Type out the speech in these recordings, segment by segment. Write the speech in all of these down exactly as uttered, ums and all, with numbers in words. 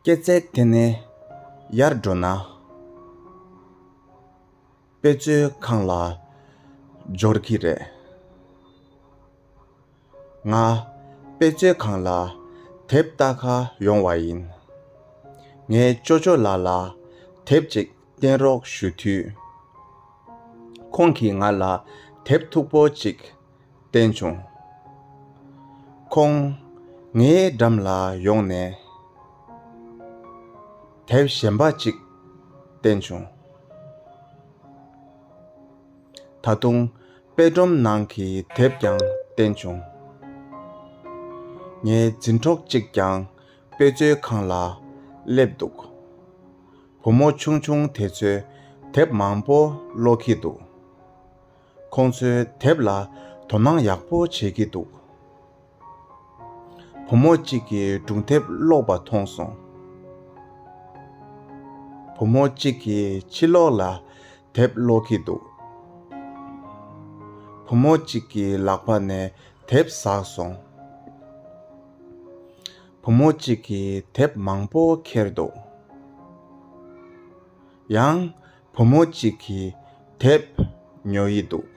སྐྱེད་ཚལ་དེ་ནས་ཡར་འགྲོ་ན། དཔེ་མཛོད་ཁང་ལ་འབྱོར་གྱི་རེད། ང་དཔེ་མཛོད་ཁང་ལ་དེབ་ལྟ་ག་ཡོང་བ་ཡིན། ངའི་ཅོ་ཅོ་ལགས་ལ་དེབ་ཅིག་བསྟན་རོགས་ཞུ་དུས། ཁོང་གིས་ང་ལ་དེབ་མཐུག་པོ་ཅིག་བསྟན་བྱུང་། ཁོང་ངའི་འགྲམ་ལ་ཡོང་ནས་དེབ་གཞན་པ་ཅིག་བསྟན་བྱུང་། ད་དུང་དཔེ་སྒྲོམ་ནང་གི་དེབ་ཀྱང་བསྟན་བྱུང་། ངའི་འཛིན་གྲོགས་གཅིག་ཀྱང་དཔེ་མཛོད་ཁང་ལ་སླེབས་འདུག། བུ་མོ་ཆུང་ཆུང་དེ་ཚོས་དེབ་མང་པོ་ཀློག་གི་འདུག། ཁོང་ཚོས་དེབ་ལ་དོ་སྣང་ཡག་པོ་བྱེད་ཀྱི་འདུག། བུ་མོ་གཅིག་གིས་སྒྲུང་དེབ་ཀློག་པ་མཐོང་སོང་། བུ་མོ་གཅིག་གིས་ཕྱི་ལོགས་ལ་དེབ་ཀློག་གི་འདུག། བུ་མོ་གཅིག་གི་ལག་པ་ནས་དེབ་ཟགས་སོང་། བུ་མོ་གཅིག་གིས་དེབ་མང་པོ་ཁྱེར་འདུག། ཡང་བུ་མོ་གཅིག་གིས་དེབ་ཉོ་ཡི་འདུག།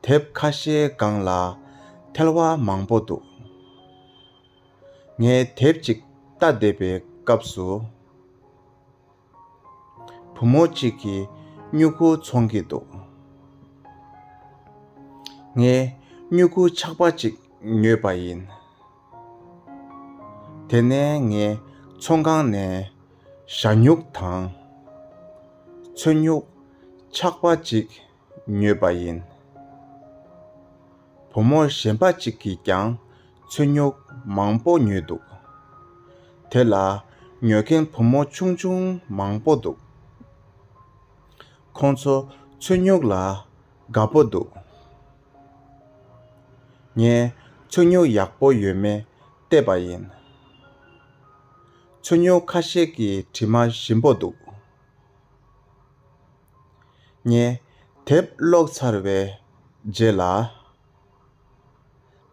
དེབ་ཁ་ཤས་སྒང་ལ་ཐལ་བ་མང་པོ་འདུག། ངས་དེབ་ཅིག་ལྟ་བསྡད་པའི་སྐབས་སུ། བུ་མོ་གཅིག་གིས་སྨྱུ་གུ་འཚོང་གི་འདུག། ངས་སྨྱུ་གུ་ཆག་པ་ཅིག་ཉོས་པ་ཡིན། དེ་ནས་ངས་ཚོང་ཁང་ནས་ཞྭ་སྨྱུག་དང་། ཚོན་སྨྱུག་ཆག་པ་ཅིག་ཉོས་པ་ཡིན། བུ་མོ་གཞན་པ་གཅིག་གིས་ཀྱང་ཚོན་སྨྱུག་མང་པོ་ཉོས་འདུག། དེ་ལ་ཉོ་མཁན་བུ་མོ་ཆུང་ཆུང་མང་པོ་འདུག། ཁོང་ཚོ་ཚོན་སྨྱུག་ལ་དགའ་པོ་འདུག། ངས་ཚོན་སྨྱུག་ཡག་པོ་ཡོད་མེད་བལྟས་པ་ཡིན། ཚོན་སྨྱུག་ཁ་ཤས་ཀྱི་དྲི་མ་ཞིམ་པོ་འདུག། ངས་དེབ་ཀློག་ཚར་བའི་རྗེས་ལ།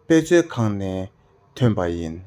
དཔེ་མཛོད་ཁང་ནས་ཐོན་པ་ཡིན།